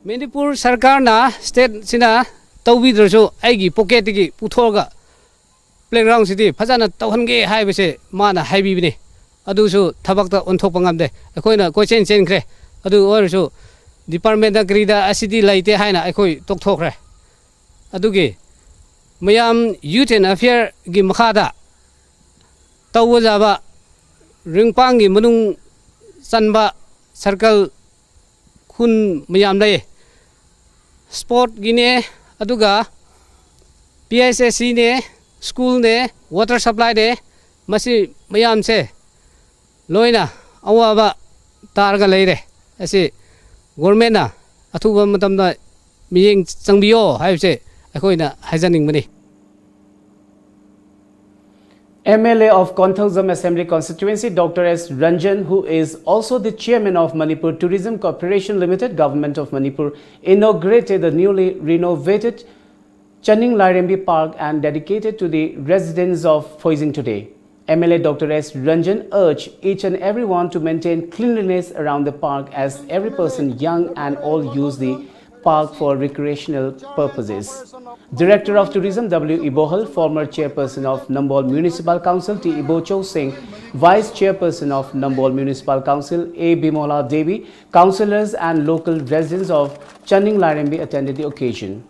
Manipur ꯁꯔꯀꯥꯔꯅ, ꯁ꯭ꯇꯦꯠꯁꯤꯅ ꯇꯧꯕꯤꯗ꯭ꯔꯁꯨ ꯑꯩꯒꯤ ꯄꯣꯀꯦꯠꯇꯒꯤ ꯄꯨꯊꯣꯛꯑꯒ ꯄ꯭ꯂꯦꯒ꯭ꯔꯥꯎꯟꯁꯤꯗꯤ ꯐꯖꯅ ꯇꯧꯍꯟꯒꯦ ꯍꯥꯏꯕꯁꯦ ꯃꯥꯅ ꯍꯥꯏꯕꯤꯕꯅꯤ꯫ ꯑꯗꯨꯁꯨ ꯊꯕꯛꯇ ꯑꯣꯟꯊꯣꯛꯄ ꯉꯝꯗꯦ꯫ ꯑꯩꯈꯣꯏꯅ ꯀꯣꯏꯆꯦꯟ ꯆꯦꯟꯈ꯭ꯔꯦ꯫ ꯑꯗꯨ ꯑꯣꯏꯔꯁꯨ ꯗꯤꯄꯥꯔꯠꯃꯦꯟꯗ ꯀꯔꯤꯗ ꯑꯁꯤꯗꯤ ꯂꯩꯇꯦ ꯍꯥꯏꯅ ꯑꯩꯈꯣꯏ ꯇꯣꯛꯊꯣꯛꯈ꯭ꯔꯦ꯫ ꯑꯗꯨꯒꯤ ꯃꯌꯥꯝ ꯌꯨꯊ ꯑꯦꯟ ꯑꯦꯐꯤꯌꯔꯒꯤ ꯃꯈꯥꯗ ꯇꯧꯕ ꯌꯥꯕ ꯔꯤꯡꯄꯥꯡꯒꯤ ꯃꯅꯨꯡ ꯆꯟꯕ ꯁꯔꯀꯜ ꯈꯨꯟ ꯃꯌꯥꯝ ꯂꯩ꯫ ꯁ꯭ꯄꯣꯔꯠꯀꯤꯅꯦ, ꯑꯗꯨꯒ ꯄꯤ ꯑꯩꯆ ꯑꯦꯁ ꯁꯤꯅꯦ, ꯁ꯭ꯀꯨꯜꯅꯦ, ꯋꯥꯇꯔ ꯁꯄ꯭ꯂꯥꯏꯅꯦ, ꯃꯁꯤ ꯃꯌꯥꯝꯁꯦ ꯂꯣꯏꯅ ꯑꯋꯥꯕ ꯇꯥꯔꯒ ꯂꯩꯔꯦ꯫ ꯑꯁꯤ ꯒꯣꯔꯃꯦꯟꯅ ꯑꯊꯨꯕ ꯃꯇꯝꯗ ꯃꯤꯠꯌꯦꯡ ꯆꯪꯕꯤꯌꯣ ꯍꯥꯏꯕꯁꯦ ꯑꯩꯈꯣꯏꯅ ꯍꯥꯏꯖꯅꯤꯡꯕꯅꯤ꯫ M L A of Konthoujam Assembly Constituency, Doctor S Ranjan, who is also the chairman of Manipur Tourism Corporation Limited, Government of Manipur, inaugurated the newly renovated Channing Lairembi Park and dedicated to the residents of Phoijing today. M L A Doctor S Ranjan urged each and everyone to maintain cleanliness around the park, as every person, young and old, use the park for recreational purposes. Director of Tourism W Ibohal, former chairperson of Nambol Municipal Council T Ibochou Singh, vice chairperson of Nambol Municipal Council A Bimola Devi, councillors and local residents of Channing Lairembi attended the occasion.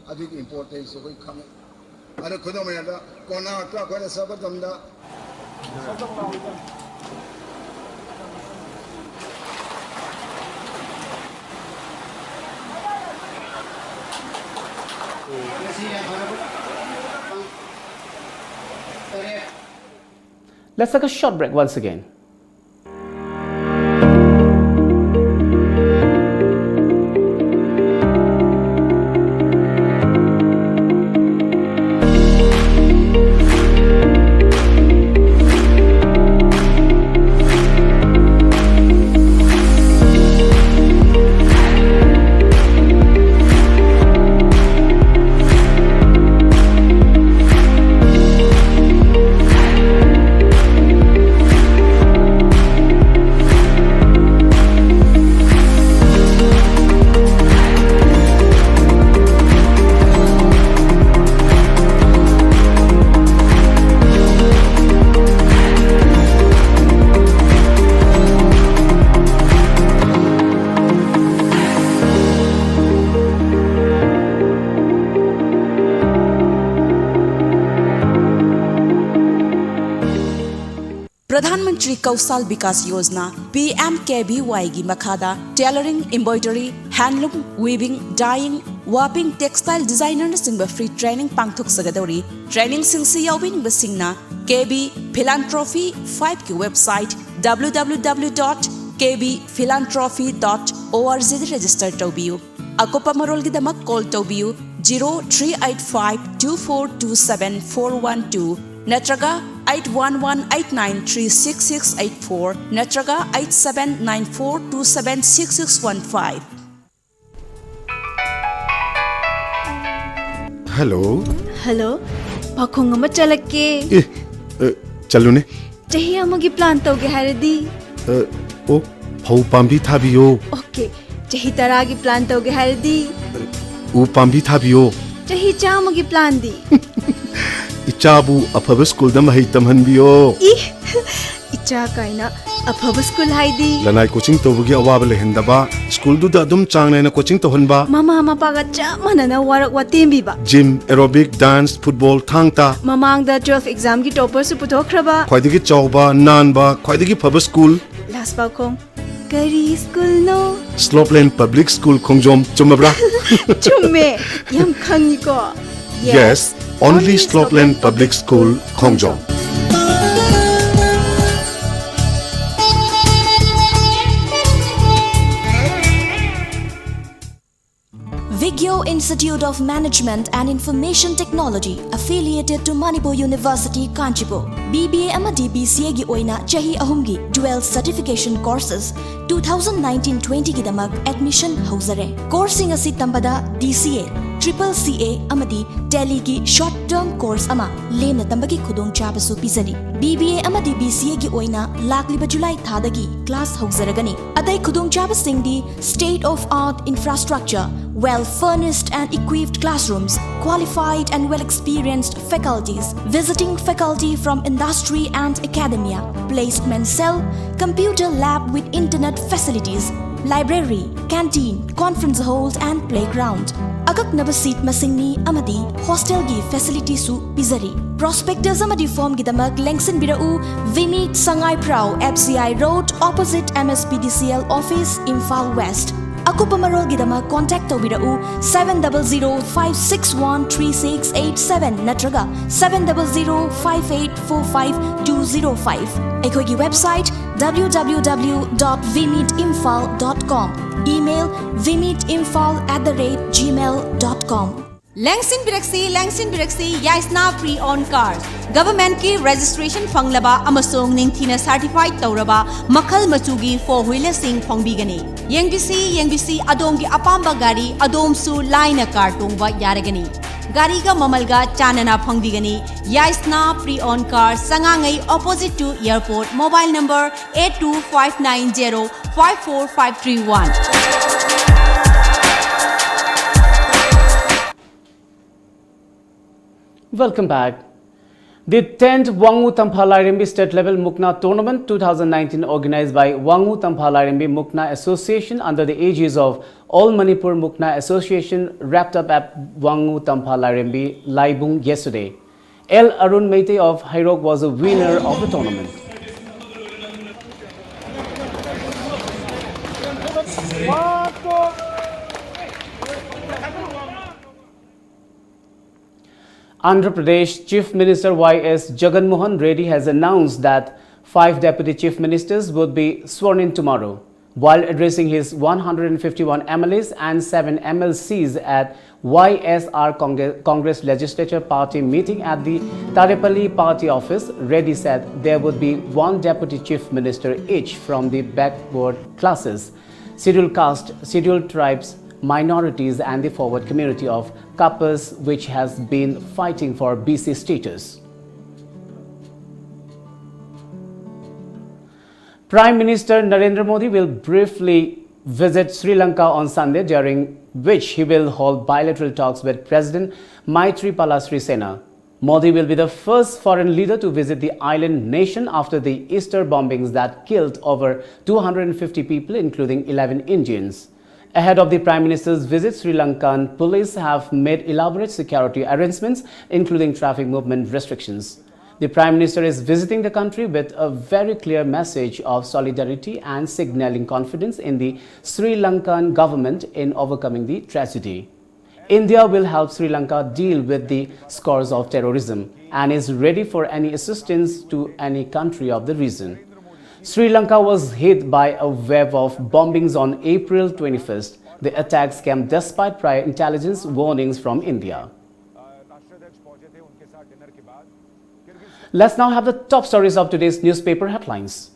ꯑꯗꯨꯒꯤ ꯏꯝꯄꯣꯔꯇꯦꯟꯁꯁꯨ ꯑꯩꯈꯣꯏ ꯈꯪꯉꯤ꯫ ꯑꯗꯨ ꯈꯨꯗꯝ ꯑꯣꯏꯅ ꯀꯣꯅꯥꯔꯛꯇ ꯑꯩꯈꯣꯏꯅ ꯆꯠꯄ ꯃꯇꯝꯗ Let's take a short break once again. Shri Kaushal Vikas Yojana, P M K V ꯋꯥꯏꯒꯤ ꯃꯈꯥꯗ tailoring, embroidery, handloom, weaving, dyeing, warping, textile designerꯅꯆꯤꯡꯕ free training ꯄꯥꯡꯊꯣꯛꯆꯒꯗꯧꯔꯤ꯫ Trainingꯁꯤꯡꯁꯤ ꯌꯥꯎꯕꯤꯅꯤꯡꯕꯁꯤꯡꯅ K B Philanthropy fiveꯀꯤ website W W W dot K B philanthropy dot org register ꯇꯧꯕꯤꯌꯨ꯫ ꯑꯀꯨꯞꯄ ꯃꯔꯣꯜꯒꯤꯗꯃꯛ call ꯇꯧꯕꯤꯌꯨ zero three eight five two four two seven four one two ꯅꯠꯇ꯭ꯔꯒ eight one one eight nine three six six eight four ꯅꯠꯇ꯭ꯔꯒ eight seven nine four two seven six six one five꯫ Hello. Hello. ꯄꯥꯈꯣꯡ ꯑꯃ ꯆꯠꯂꯛꯀꯦ꯫ ꯑꯦ, ꯑ, ꯆꯠꯂꯨꯅꯦ꯫ ꯆꯍꯤ ꯑꯃꯒꯤ plan ꯇꯧꯒꯦ ꯍꯥꯏꯔꯗꯤ? ꯑ, ꯑꯣ, ꯐꯧ ꯄꯥꯝꯕꯤ ꯊꯥꯕꯤꯌꯣ꯫ Okay. ꯆꯍꯤ ꯇꯔꯥꯒꯤ plan ꯇꯧꯒꯦ ꯍꯥꯏꯔꯗꯤ? ꯎ ꯄꯥꯝꯕꯤ ꯊꯥꯕꯤꯌꯣ꯫ ꯆꯍꯤ ꯆꯥꯝꯃꯒꯤ planꯗꯤ? ꯏꯆꯥꯕꯨ ꯑꯐꯕ schoolꯗ ꯃꯍꯩ ꯇꯝꯍꯟꯕꯤꯌꯣ꯫ ꯏ, ꯏꯆꯥ ꯀꯥꯏꯅ꯫ ꯑꯐꯕ school ꯍꯥꯏꯗꯤ? ꯂꯅꯥꯏ coaching ꯇꯧꯕꯒꯤ ꯑꯋꯥꯕ ꯂꯩꯍꯟꯗꯕ, schoolꯗꯨꯗ ꯑꯗꯨꯝ ꯆꯥꯡ ꯅꯥꯏꯅ coaching ꯇꯧꯍꯟꯕ꯫ ꯃꯃꯥ ꯃꯄꯥꯒ ꯆꯞ ꯃꯥꯟꯅꯅ work ꯋꯥꯇꯦꯝꯕꯤꯕ꯫ Gym, aerobic, dance, football, ꯊꯥꯡ ꯇꯥ꯫ ꯃꯃꯥꯡꯗ twelve examꯒꯤ topperꯁꯨ ꯄꯨꯊꯣꯛꯈ꯭ꯔꯕ꯫ ꯈ꯭ꯋꯥꯏꯗꯒꯤ ꯆꯥꯎꯕ, ꯅꯥꯟꯕ, ꯈ꯭ꯋꯥꯏꯗꯒꯤ ꯐꯕ school꯫ Last ꯄꯥꯎꯈꯣꯡ, ꯀꯔꯤ schoolꯅꯣ? Slopeland Public School ꯈꯣꯡꯖꯣꯝ, ꯆꯨꯝꯃꯕ꯭ꯔꯥ? ꯆꯨꯝꯃꯦ, ꯌꯥꯝ ꯈꯪꯉꯤꯀꯣ꯫ Yes, only Slopeland Public School, Khongjom. Vigyo Institute of Management and Information Technology, affiliated to Manipur University, Kanchipur, B B A ꯑꯃꯗꯤ B C Aꯒꯤ ꯑꯣꯏꯅ ꯆꯍꯤ ꯑꯍꯨꯝꯒꯤ dual certification courses two thousand nineteen twentyꯒꯤꯗꯃꯛ admission ꯍꯧꯖꯔꯦ꯫ Courseꯁꯤꯡ ꯑꯁꯤ ꯇꯝꯕꯗ D C A, triple C A ꯑꯃꯗꯤ Tallyꯒꯤ short term course ꯑꯃ ꯂꯦꯝꯅ ꯇꯝꯕꯒꯤ ꯈꯨꯗꯣꯡꯆꯥꯕꯁꯨ ꯄꯤꯖꯔꯤ꯫ B B A ꯑꯃꯗꯤ B C Aꯒꯤ ꯑꯣꯏꯅ ꯂꯥꯛꯂꯤꯕ July ꯊꯥꯗꯒꯤ class ꯍꯧꯖꯔꯒꯅꯤ꯫ ꯑꯇꯩ ꯈꯨꯗꯣꯡꯆꯥꯕꯁꯤꯡꯗꯤ state of art infrastructure, well furnished and equipped classrooms, qualified and well experienced faculties, visiting faculty from industry and academia, placement cell, computer lab with internet facilities, library, canteen, conference hall and playground, ꯑꯀꯛꯅꯕ seat ꯃꯁꯤꯡꯅꯤ ꯑꯃꯗꯤ hostelꯒꯤ facilityꯁꯨ ꯄꯤꯖꯔꯤ꯫ Prospectus ꯑꯃꯗꯤ formꯒꯤꯗꯃꯛ ꯂꯦꯡꯁꯤꯟꯕꯤꯔꯛꯎ, Vmeet Sangai ꯄ꯭ꯔꯥꯎ, F C I Road, opposite M S P D C L office, Imphal West꯫ ꯑꯀꯨꯞꯄ ꯃꯔꯣꯜꯒꯤꯗꯃꯛ contact ꯇꯧꯕꯤꯔꯛꯎ seven double zero five six one three six eight seven ꯅꯠꯇ꯭ꯔꯒ seven double zero five eight four five two zero five꯫ ꯑꯩꯈꯣꯏꯒꯤ website W W W dot V meet imphal dot com, email V meet imphal at the rate gmail dot com꯫ ꯂꯦꯡꯁꯤꯟꯕꯤꯔꯛꯁꯤ, ꯂꯦꯡꯁꯤꯟꯕꯤꯔꯛꯁꯤ, ꯌꯥꯏꯁꯅꯥ pre-owned cars꯫ Governmentꯀꯤ registration ꯐꯪꯂꯕ ꯑꯃꯁꯨꯡ ꯅꯤꯡꯊꯤꯅ certified ꯇꯧꯔꯕ ꯃꯈꯜ ꯃꯆꯨꯒꯤ four wheelerꯁꯤꯡ ꯐꯪꯕꯤꯒꯅꯤ꯫ ꯌꯦꯡꯕꯤꯁꯤ, ꯌꯦꯡꯕꯤꯁꯤ, ꯑꯗꯣꯝꯒꯤ ꯑꯄꯥꯝꯕ ꯒꯥꯔꯤ ꯑꯗꯣꯝꯁꯨ ꯂꯥꯏꯅ car ꯇꯣꯡꯕ ꯌꯥꯔꯒꯅꯤ꯫ ꯒꯥꯔꯤꯒ ꯃꯃꯜꯒ ꯆꯥꯟꯅꯅ ꯐꯪꯕꯤꯒꯅꯤ꯫ ꯌꯥꯏꯁꯅꯥ pre-owned car, ꯁꯉꯥꯡꯉꯩ, opposite to airport, mobile number eight two five nine zero five four five three one꯫ Welcome back. The tenth Wangu Tampha Lairembi State Level Mukna Tournament two thousand nineteen, organized by Wangu Tampha Lairembi Mukna Association under the aegis of All Manipur Mukna Association, wrapped up at Wangu Tampha Lairembi, Laibung yesterday. L Arun Meitei of Heirok was a winner of the tournament. Andhra Pradesh Chief Minister Y S Jagan Mohan Reddy has announced that five deputy chief ministers would be sworn in tomorrow. While addressing his one hundred fifty-one M L As and seven M L Cs at Y S R Congress, Congress Legislature Party meeting at the Tarepalli Party Office, Reddy said there would be one deputy chief minister each from the backward classes, scheduled caste, scheduled tribes, minorities, and the forward community of Kapas, which has been fighting for B C status. Prime Minister Narendra Modi will briefly visit Sri Lanka on Sunday, during which he will hold bilateral talks with President Maithripala Sirisena. Modi will be the first foreign leader to visit the island nation after the Easter bombings that killed over two hundred fifty people, including eleven Indians. Ahead of the Prime Minister's visit, Sri Lankan police have made elaborate security arrangements, including traffic movement restrictions. The Prime Minister is visiting the country with a very clear message of solidarity and signaling confidence in the Sri Lankan government in overcoming the tragedy. India will help Sri Lanka deal with the scourge of terrorism and is ready for any assistance to any country of the region. Sri Lanka was hit by a wave of bombings on April twenty-first. The attacks came despite prior intelligence warnings from India. Let's now have the top stories of today's newspaper headlines.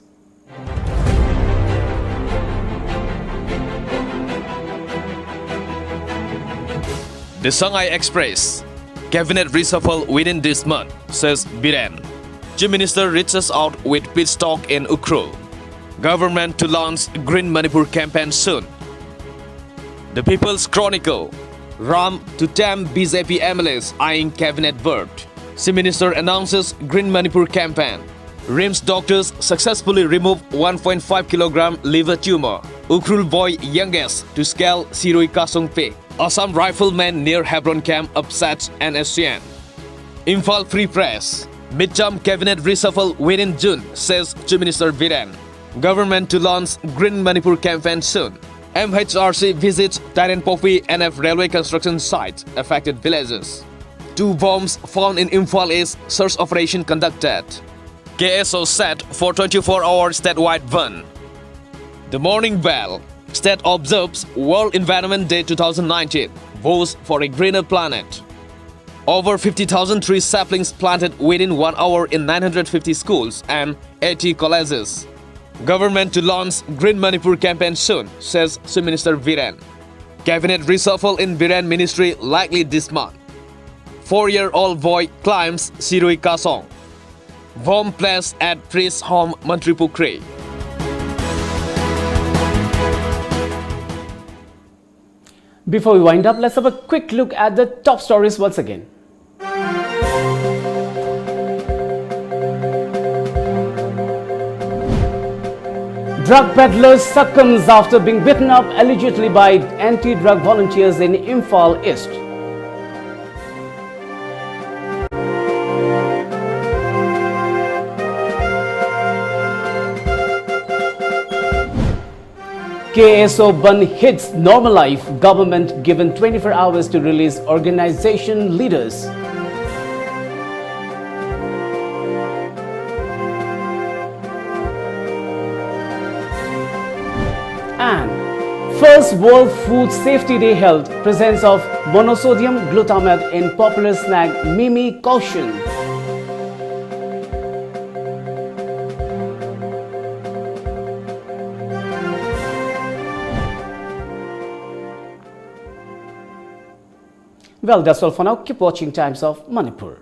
The Sangai Express. Cabinet reshuffle within this month, says Biren. Chief Minister reaches out with peace talk in Ukhrul. Government to launch Green Manipur campaign soon. The People's Chronicle. Ram to tempt B J P M L As eyeing cabinet berth. Chief Minister announces Green Manipur campaign. RIMS doctors successfully remove one point five kilogram liver tumor. Ukhrul boy youngest to scale Sirui Kasong peak. Assam Riflemen near Hebron camp upsets N S C N. Imphal Free Press. Midterm cabinet reshuffle within June, says Chief Minister Biren. Government to launch Green Manipur campaign soon. M H R C visits Taren Popi N F railway construction site, affected villages. Two bombs found in Imphal East, search operation conducted. K S O set for twenty-four hour statewide ban. The Morning Bell. State observes World Environment Day two thousand nineteen. Vows for a greener planet. Over fifty thousand tree saplings planted within one hour in nine hundred fifty schools and eighty colleges. Government to launch Green Manipur campaign soon, says Chief Minister Biren. Cabinet reshuffle in Biren ministry likely this month. Four-year-old boy climbs Sirui Kasong. Bomb placed at priest home Mantripukhri. Before we wind up, let's have a quick look at the top stories once again. Drug peddler succumbs after being beaten up allegedly by anti-drug volunteers in Imphal East. K S O bandh hits normal life, government given twenty-four hours to release organization leaders. And first World Food Safety Day held, presence of monosodium glutamate in popular snack Mimi Caution. Well, that's all for now. Keep watching Times of Manipur.